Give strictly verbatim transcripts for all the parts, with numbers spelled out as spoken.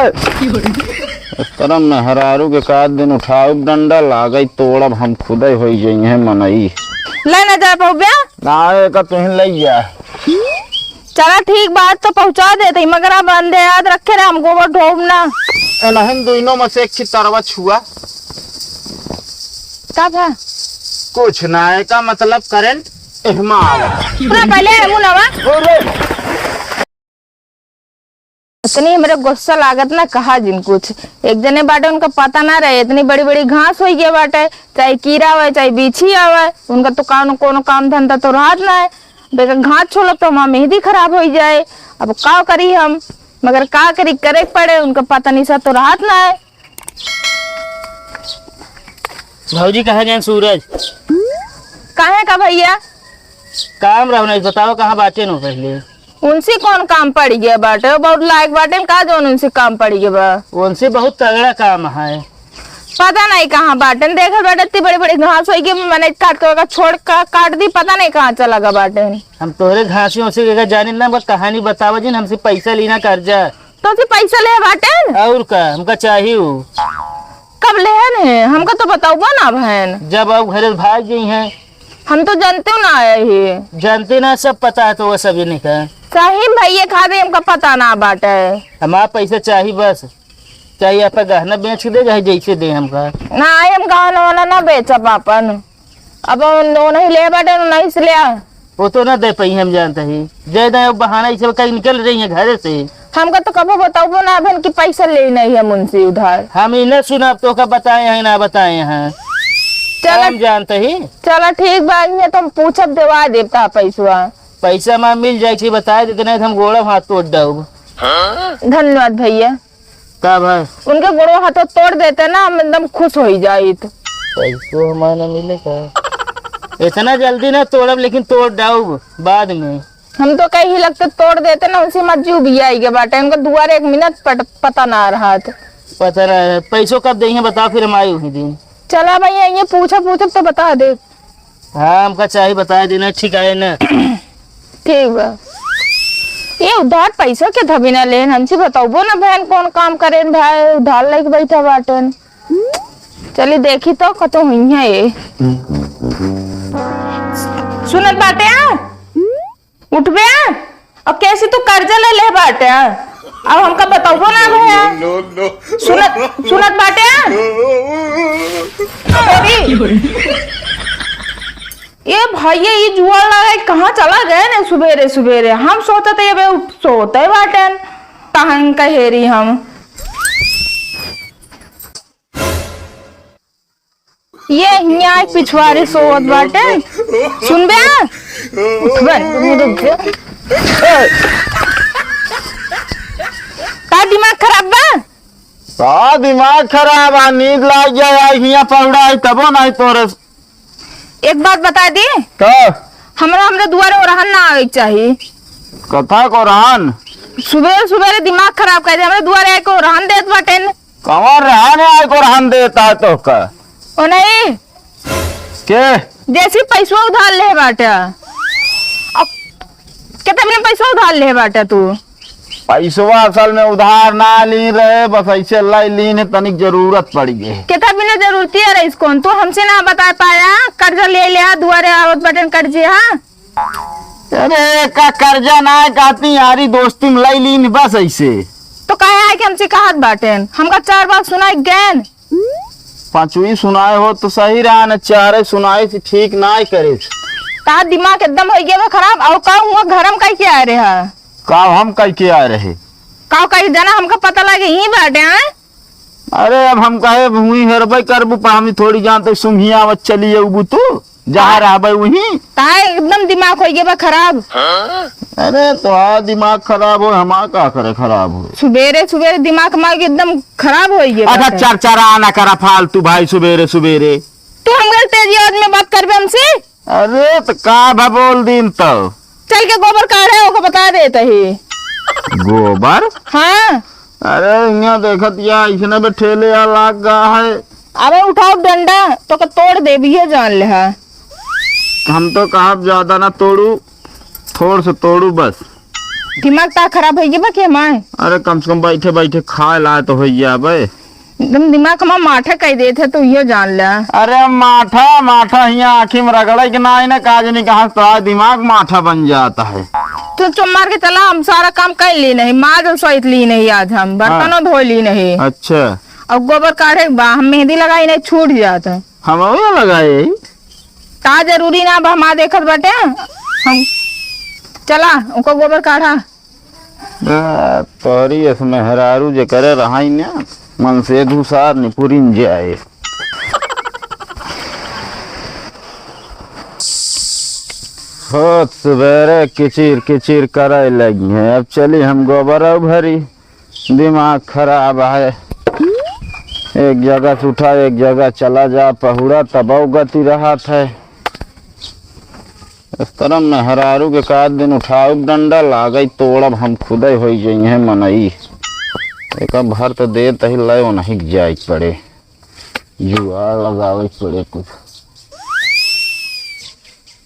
इस तरह मेहरारू के का दिन उठाउब डंडा, लागई तोड़ब हम, खुदै होइ जइहैं मनई। ले ना जा पउब्या? ना, एका तुहीं लइ जा। चला ठीक बात तो पहुँचा देत ही, मगर अब अंधे याद रखे रहे, हम गोबर ढोब ना। एनहिन दुइनो में से एक ठे तरवा छुआ। का भा? कुछ ना, एका मतलब करंट एहमा आवा। पूरा पहले मुनवा। अरे! इतनी हमरे गुस्सा लागत ना, कहा जिन कुछ। एक जने बाटे, उनका पता ना रहे, इतनी बड़ी-बड़ी घास होइ गया बाटे, चाहे कीड़ा आवे, चाहे बीछी आवे, उनका तो कौनो, कौनो काम धंधा तो रहत ना है। बेकर घास छोड़ब तो हमार मेहंदी खराब होइ जाए। अब का करी हम, मगर का करी, करे के पड़े, उनका पता नहीं सा तो रहत ना है। भौजी, कहाँ गए सूरज? काहे का भैया? काम रहो नहीं, बताओ कहाँ बाटे नो पहले। उनसे कौन काम पड़ गया बाटे? वो बहुत लायक बाटे, का जौन उनसे काम पड़ गया बा? उनसे बहुत तगड़ा काम है। पता नहीं कहाँ बाटे, देखत बाटे इतनी बड़ी बड़ी घास होई कि मैंने काट के ओका छोड़ का, काट दी, पता नहीं कहाँ चला गया बाटे। हम तोहरे घासी उसी के जानी ना, बस कहानी बतावा जिन, हमसे पैसा लेना कर्जा। तो से पैसा ले बाटे? और का, हमका चाहिए उ। कब लेहन है? हमका तो बताउबा ना बहन। जब अब घरे भाग गई हैं। हम तो जानते ना आए ही। जानते ना, सब पता है तो वो सब ये नहीं कहा। सही में भैया खा दे, हमका पता ना बाटे। हमार पैसा चाही बस। चाहे आपका गहना बेच के दे, चाहे जैसे दे हमका। ना, हम गहना वाला ना बेचब आपन। अब उन, उन्हीं ले बाटे, उन्हीं से ले आ। वो तो ना दे पाई, हम जानते ही। जय दे, अब बहाना इसे कहीं निकल रही है घरे से। हमका तो कबो बताओ ना बहन कि पैसा ले नहीं है मुंशी उधार। हम ही ना सुना, अब तो का बताए हैं, ना बताए हैं। चला। हम जानते ही। चला ठीक बा, ये तो हम पूछब, देवा देब ता पैसवा। पैसा माँ मिल जाए कि बताए देते, नहीं तो हम गोड़ा हाथ तोड़ दब। धन्यवाद भैया। का भाई? उनके गोड़वा हाथों तोड़ देते ना, हम एकदम खुश हो ही जाइत। पैसो हमारा ना मिले का? इतना जल्दी ना तोड़ब, लेकिन तोड़ डाउब बाद में। हम तो कहीं लगते तोड़ देते ना, उनसे मत जू भी आई के बाटे। उनका दुआरे एक मिनट पट-, पता ना रहत। पता ना है। पैसो कब देंगे बताओ, फिर हम आए उही दिन। चला भैया, ये पूछा, पूछब तो बता दे। हाँ, हमका चाही, बताए देना, ठीक है ना? ठीक बा। ये उधार पैसा के धबी ना लेन, हमसे बताओ ना बहन, कौन काम करेन भाई, उधार लेके बैठा बाटेन। चली देखी तो कतो हुई है ये। सुनत बाटे, आ? उठबे, आ? अब कैसे तू कर्जा ले ले बाटे, आ? अब हमका बताओ ना भैया। सुनत, सुनत बाटे, आ? अरे। ए भैया, ई जुआर लगाई कहाँ चला गए ने सुबेरे सुबेरे? हम सोचत है, अबे उठ, सोते बाटेन, तहन कहेरी हम। ये हियाँ एक पिछवारी सोवत बाटे, सुनबे? उठबे, रुक बे। का दिमाग खराब बा? का दिमाग खराब आ? नींद लाग गया, आई हियाँ पहुड़ा है, तबो नहीं तोरे। एक बात बता दी। का? हमरा, हमरा दुआरे ओरहन ना आवे के चाही। कथा को ओरहन? सुबेरे सुबेरे दिमाग खराब कर दे, हमरा दुआरे आके ओरहन देत बाटेन। कौन रहन है आके ओरहन देता है तो का? ओ नहीं। के? जैसी पैसवा उधार ले बाटे। अब कितना बिना पैसवा उधार ले बाटे तू? पैसवा असल में उधार ना ली रहे, बस ऐसे लाई लीन है, तनिक जरूरत पड़ गई। केथा बिना जरूरती है रईस कौन? तू हमसे ना बता पाया, कर्जा ले लिया, दुआरे आवत बटन कर्जे, हाँ? अरे, का कर्जा ना है, कहती यारी दोस्ती में लाई लीन बस ऐसे। तो काहे आके हमसे कहत बाटेन? हमका चार बार सुनाई गैन। पांचवी सुनाए हो तो सही रहा, न चारे सुनाए से ठीक ना करे। तार दिमाग एकदम हो गया बा खराब, और का हुआ घर में कह के आए रहे? का हम कह के आए रहे? का कही जाना, हमका पता लगे ही बाटे, हैं? अरे, अब हम कहे हुई हेरबे करबू, पर हम थोड़ी जानते सुम्हिया आवत चली अउबू तू, जहाँ हाँ। रहबे वहीं। ताए एकदम दिमाग हो गया बा खराब। अरे, तो आ दिमाग खराब हो, हमार का करे खराब हो? सुबेरे सुबेरे दिमाग मार के एकदम खराब हो गया अच्छा, बाटे। चरचरा ना करा फालतू भाई, सुबेरे सुबेरे। तू हमका तेजी आवाज में बात करबे हमसे? अरे, तो का भा बोल दीन तो? चल के गोबर काढ़े, ओको बता देत ही। गोबर? हाँ। अरे, यहाँ देखत या, इसने बे ठेले या लाग गा है। अबे उठाओ डंडा, तो के तोड़ देबी है, जान ले हा। हम तो कहा ज्यादा ना तोड़ू, थोड़ से तोड़ू बस। दिमाग ता खराब होइ गया बा के माय? अरे कम से कम बैठे बैठे खाए लाए तो होइ जाबे। एकदम दिमाग हमार माठा कइ देत है, तू यो जान ले। अरे माठा, माठा हियाँ आँखी में रगड़े के नाई ना, का जानी कहाँ से तोहार दिमाग माठा बन जाता है। तू चुप मार के चला, हम सारा काम कइ ली नहीं, माज सोइत ली नहीं आज हम, बर्तनों हाँ। धोइ ली नहीं। अच्छा। और गोबर काढ़े के बा, हम मेहंदी लगाई नहीं, छूट जात है। हम अउर लगाए। का जरूरी ना बा, हमार देखत बाटे। हम चला, ओकर गोबर काढ़ा। आ, तोहरी अस मेहरारू जे करे रहाई ना, मन से धुसार निपुरिन जाए। होत सुबेरे किचिर किचिर करे लगी है। अब चली हम गोबर भरी। दिमाग खराब है। एक जगह से उठा, एक जगह चला जा, पहुड़ा तबौ गति रहत है। इस तरह मेहरारू के का दिन उठाउब डंडा, लागई तोड़ब हम, खुदै होइ जइहें मनई। एक भर तो देत ही, लय ओनही के जाए के पड़े, जुगाड़ लगावे के पड़े कुछ।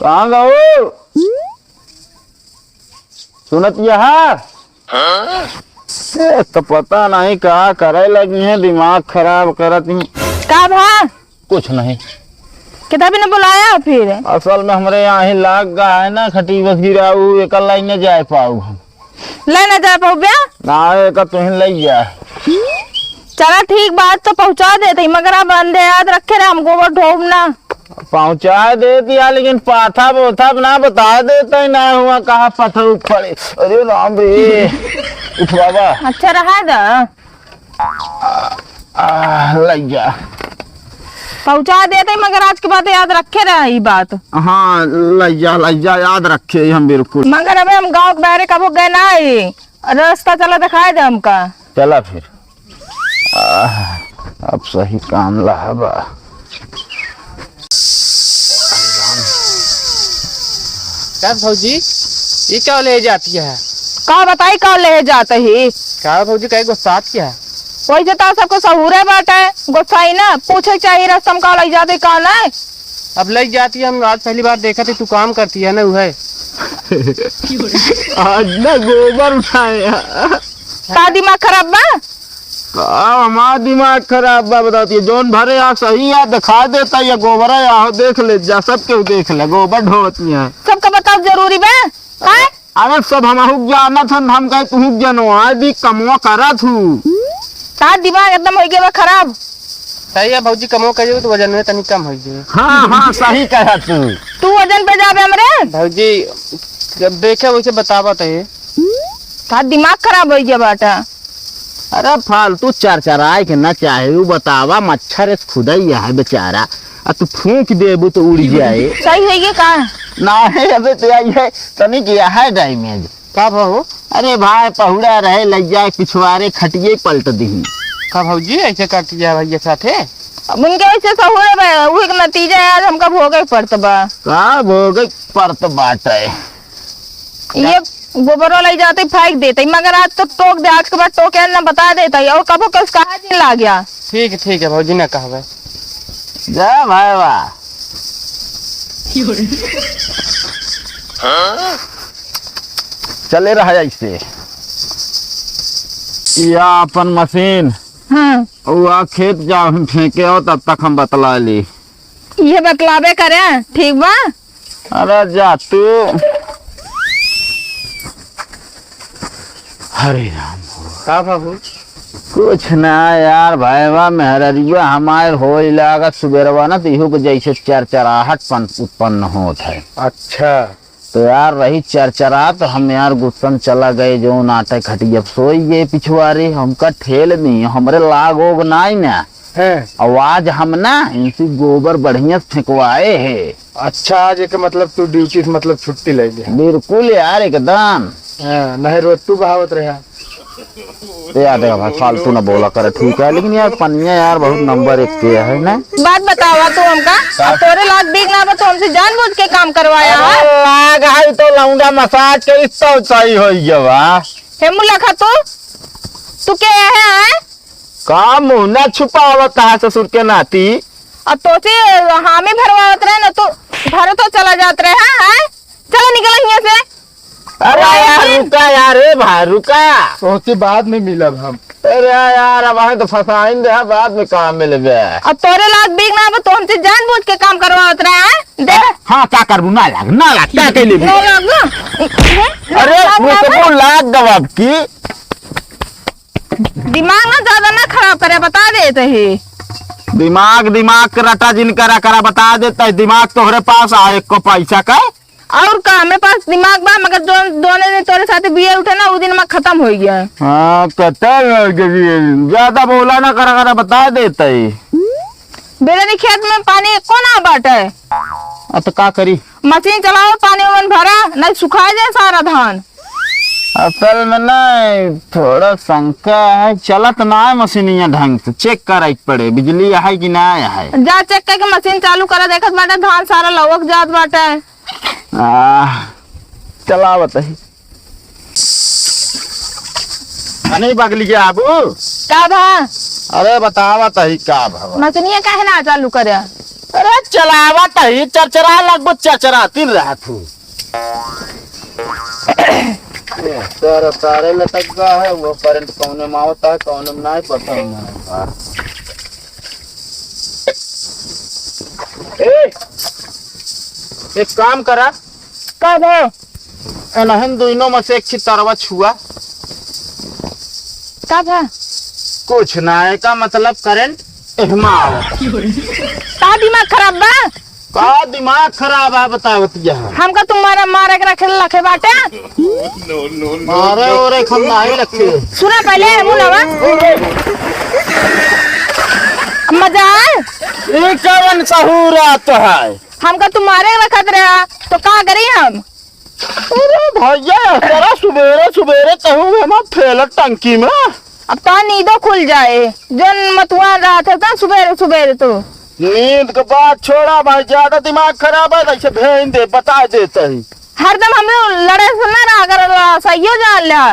कहाँ गऊ? सुनत यहा? ए, तो पता नहीं का करे लगी हैं, दिमाग खराब करत ही। का भा? कुछ नहीं। कितना भी ने बुलाया फिर? असल में हमरे यहाँ ही लाग गा है ना, खटी बस गिराऊ, एक लाइन जाए पाऊ हम। ले ना जाए पाऊ बे? ना, एक तुहिन ले जा। चला ठीक बात तो पहुँचा देते ही, मगर अब अंधे याद रखे रहे, हम गोबर ढोब ना। पहुँचा देती है, लेकिन पाथा बोथा ना बता देते ही, ना हुआ कहाँ पत्थर पड़े। अरे राम रे, उठ बाबा। अच्छा रहा दा। आ, लइ जा। पहुँचा देते ही, मगर आज के बाद याद रखे रहे ई बात। हाँ, लइ जा, लइ जा, याद रखे हम बिल्कुल। मगर अबे हम गाँव के बाहरे कबो गए ना ही। रास्ता चला दिखाए दे हमका। चला फिर। आह, अब सही काम लहा बा। का भौजी, ई का ले जाती है? का बताई का ले जात ही? का भौजी, काहे गुस्सात क्या है? वैसे तो सबको सहूरे बाटे, गुस्साई ना, पूछे के चाहिए रस्तम का ले जाते का ना। अब ले जाती है, हम आज पहली बार देखा थी, तू काम करती है ना, वो है। आज ना गोबर उठाए हैं। का दिमाग खराब बा? का हमार दिमाग खराब बा, बताती है। जौन भरे आँख सही है, दिखा देता ये गोबर है, आहो देख ले जा, सब केहू देख ले, गोबर ढोवती है। सबका बताओ जरूरी बा? हैं? अरे सब हमहू जानत हन, हम कहे तुहू जनवा दी, कमवा करत हू। का दिमाग एकदम हो गया बा खराब? सही है भौजी, कमवा करियो तो वजन में तनी कम हो जाए। हाँ, हाँ, सही कहा तू। तू वजन पे जाबे हमरे? भौजी, जब देखे वैसे बतावत है। का दिमाग खराब हो गया बाटा? अरे फालतू चरचराए के ना चाहे, उ बतावा, मच्छर से खुदाई है बेचारा, आ तू फूंक देबू तो उड़ जाए। सही है ये का? ना है, अबे तो आई है, तनिक यह है डैमेज। का भा हो? अरे भाई, पहुड़ा रहे, लइ जाए पिछवारे, खटिए पलट दिही। का भौजी, ऐसे करती है भैया साथे? अब उनके ऐसे सहूरे बा, उहे के नतीजा है, आज हमका भोगे पड़त बा। का भोगे पड़त बाटे? ये गोबरो लइ जाते, फेंक देते, मगर आज तो टोक दे, आज के बाद टोके ना बता देता, और कबो कुछ कहा जिन ला गया। ठीक, ठीक है भौजी, ना कहबे। जा भाई वाह। चले रहा ऐसे। या अपन मशीन। हाँ। उ आ खेत जा, हम फेंके हो, तब तक हम बतला ली। ये बतलावे करे, ठीक बा? अरे जा तू। हरे राम। का बाबू? कुछ ना यार, भाईवा मेहररिया हमार होई लागत सुबेरवा ना, तो इहू के जैसे चरचराहट पन-, उत्पन्न होत है। अच्छा। तो यार रही चरचरा, तो हम यार गुस्सन चला गए, जो नाटे खटिया सोई गए पिछवारे, हमका ठेल दी, हमरे लाग ओग नाई ना। हैं। और आज हम ना इनसे गोबर बढ़िया से फेंकवाए है। अच्छा, आज एक मतलब तू ड्यूटी से मतलब छुट्टी ले ले। बिल्कुल यार, एकदम। हाँ, नहीं रोज तू बहावत रहा। ए, यार देखा भाई, फालतू ना बोला करे, ठीक है, लेकिन यार पनिया यार बहुत नंबर एक के है ना। बात बतावा तू हमका, अब तोरे लाग बीक ना बा, तू हमसे जानबूझ के काम करवाया है। अरे लाग है तो लौंडा मसाज के इस तो सही हो गया बा। हे मुल्ला खा तू, तू के है, हैं? का मुँह ना छुपावत है ससुर के नाती? अब तोसे हामी भरवावत रहे ना, तू भरो तो चला जात रहे, हाँ, हाँ? चला निकला हियाँ से। अरे यार, रुका यार, ए भाई, रुका। तोहसे बाद में मिलब हम। अरे यार, अब हमें तो फंसाइन दे, बाद में काम मिलबे। अब तोरे लायक बिग ना बा, तो हमसे जानबूझ के काम करवावत रहा है। देख। हाँ, का करबू? ना लाग, ना लाग, का कह लेबू? ना लाग ना। अरे, ना वो तो लाग। वो लाग गवा अब की। दिमाग ना ज्यादा ना खराब करे, बता देत ही। दिमाग, दिमाग के रटा जिन करा, करा, बता देत ही, दिमाग तोहरे पास आ, एको पैसा का। और का, हमरे पास दिमाग बा, मगर जो, जोने दिन तोरे साथे बियर उठे ना, उ दिन में खतम होइ गया। हाँ, खतम होइ गया। ज्यादा बोला ना करा, करा, बता देत ही। बेरे खेत में पानी एको ना बाटे। अब तो का करी? मशीन चलाओ, पानी ओमन भरा, नहीं सुखा जाए सारा धान। असल में नहीं, थोड़ा शंका है, चलत ना है मशीनिया ढंग से, check कराई के पड़े, बिजली है कि ना है। जा check करके मशीन चालू करा, देखत बाटे धान सारा लवक जात बाटे। आ, चलावत ही। अरे बगली के आबू। का भा? अरे बतावत ही का भा? मशीनिया काहे ना चालू करे? अरे चलावत ही, चरचरा लगबो, चरचराती रहत हूँ। ये तार तारे लटक गया है, वो करंट कौने में आवता है, कौने में नहीं पता नहीं। ए, एक काम करा। का भा? एनहन दुइनो में से एक ठी तरवा छुआ। का भा? कुछ ना, एका मतलब करंट एहमा आवा। का दिमाग खराब बा? का दिमाग खराब है बतावत यहाँ? हमका तुम्हारा मारे के रखे लखे बाटे। मारे और एक हम नाही रखे। सुना पहले, मुलावा। मजा आए? ई कवन सहूरात है? हमका तुम्हारे के रखत रहा, तो का करी हम? अरे भैया, तेरा सुबेरे सुबेरे कहूँ हम फेलत टंकी में। अब तो नींदो खुल जाए, जौन मतुआ रहत है तो सुबेरे सुबेरे तो। नींद के बात छोड़ा भाई, ज्यादा दिमाग खराब है, ऐसे भेज दे, बता देते ही। हरदम हमें लड़े से ना रहा कर, सहियो जान ला।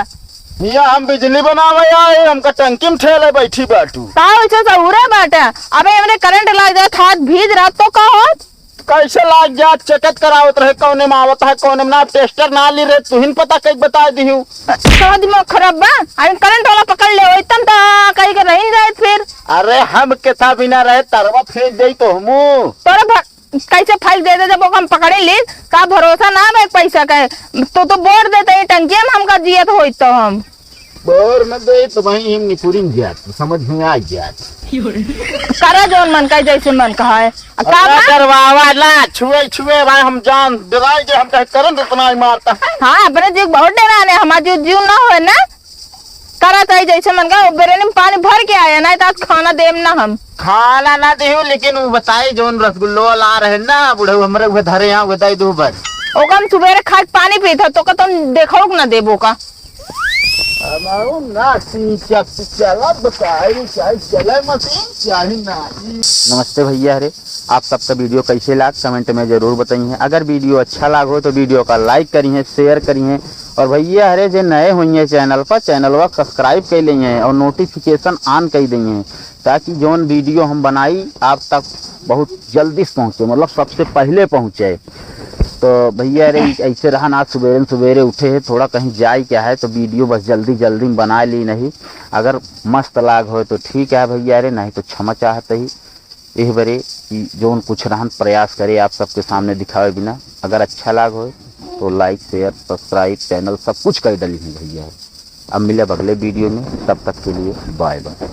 या हम बिजली बनावे आए, हमका टंकी में ठेले बैठी बाटू। का वैसे सहूरे बाटे? अबे हमरे करंट लग जात, हाथ भीज रहत तो का होत? कैसे लाग जात, चेकत करावत रहे, कौने में आवत है, कौने में ना, टेस्टर ना ली रहे, तुहिन पता कइके बताइ दिहू। तोहर दिमाग खराब बा? अरे करंट वाला पकड़ ले, वही तन तो कहीं के रही जाए फिर। अरे हम केथा बिना रहे, तरवा फेंक देई तो हमू। तोरे भ-, कैसे फेंक दे दे जब ओका हम पकड़े ली, का भरोसा ना बा एक पैसा का। तो, तो बोर देते ही टंकिया में हमका जियत होई तो हम। बोर न दे तो वहीं हम निपुरिन जात, समझ में आ जात। करा जौन मन का, जैसे मन कहा है। आ, का अरे बा? डरवावा ना, छुए, छुए भाई, हम जान डराई जे हम कहे करंट इतना ही मारता। हाँ, अपने जीव बहुत डराने, हमार जीव, जीव ना होए ना। करा चाहे जैसे मन का, वो बेरेनी में पानी भर के आया, नहीं तो आज खाना देम ना हम। खाना ना देहू, लेकिन वो बताई जौन रसगुल्लो वाला आ रहे ना, बुढ़ऊ हमरे उहे धरे यहाँ, उहे दे दू बस। ओका हम सुबेरे खाए के पानी पीत ह, तो का तुम देखो कि ना देबो का? हमारो ना सी चप चला बताई, चाहे चले मशीन, चाहे ना। नमस्ते भैया रे, आप सबका वीडियो कैसे लाग कमेंट में जरूर बताइए। अगर वीडियो अच्छा लाग हो तो वीडियो का लाइक करिए, शेयर करिए। और भैया हरे जे नए होइए चैनल पर, चैनलवा सब्सक्राइब कर लिए और नोटिफिकेशन ऑन कर दिए, ताकि जौन वीडियो हम बनाई आप तक बहुत जल्दी से पहुँचे, मतलब सबसे पहले पहुँचे। तो भैया रे, ऐसे रहन, आज सुबेरे सुबेरे उठे है, थोड़ा कहीं जाए क्या है, तो वीडियो बस जल्दी जल्दी में बना ली नहीं। अगर मस्त लाग हो तो ठीक है भैया रे, नहीं तो क्षमा चाहते ही। एह बरे ई जौन कुछ रहन प्रयास करे आप सबके सामने दिखावे बिना। अगर अच्छा लाग हो तो लाइक, शेयर, सब्सक्राइब, चैनल सब कुछ कर डली है भैया। अब मिले अगले वीडियो में, तब तक के लिए बाय बाय।